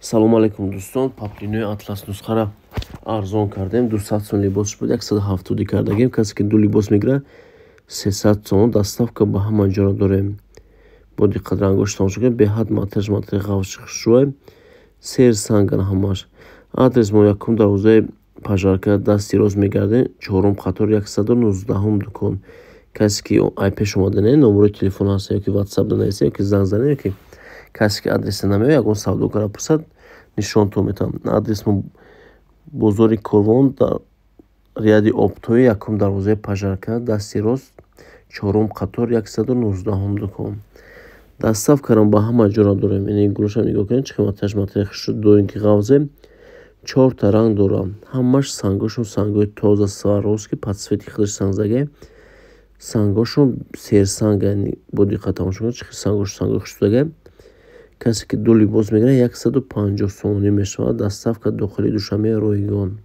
Салому алайкум, дӯстон. Поплинои атлас нусхара арзон кардем. 200 сом либосш буд, 170 кардагем. Касе ки ду либос мегирад, 300 сом. Доставка ба ҳама ҷоро дорем. Бо диққат рангош тамошо кунед. Беҳад материалш материали ғафши хушрӯе, сер санган ҳамааш. Адрес мо: якум дарвозаи пожарка, дасти рост мегардем, чорум қатор, 119-ум дукон. Касе ки ай пеш омада, номерои телефон ҳаст, ёки Ватсап нависед, ёки занг занед, ёки касе ки адреса намеояд, ягон савдогара пурсад, нишонтон метавам. Адрес мо: бозори Корвон, дар ряди оптовый, якум дарвозаи пожарка, дасти рост, чорум қатор, 119-ум дукон. Доставкаро ба ҳама ҷоро дорем. Ини гулошам нигоҳ кунед, чӣ қиматаш, материали хушрӯ, доинки ғавзе. Чорта ранг дорам. Ҳамаш сангошон сангои тоза, Сваровски, под цвети худаш сангзаге. Сангошон серсанг. Бо диққат тамошо кунед, чӣ сангош сангои хушрӯдаге. Касе ки ду либос мегирад, 150 сомонӣ мешавад. Доставка дохили Душанбе ройгон.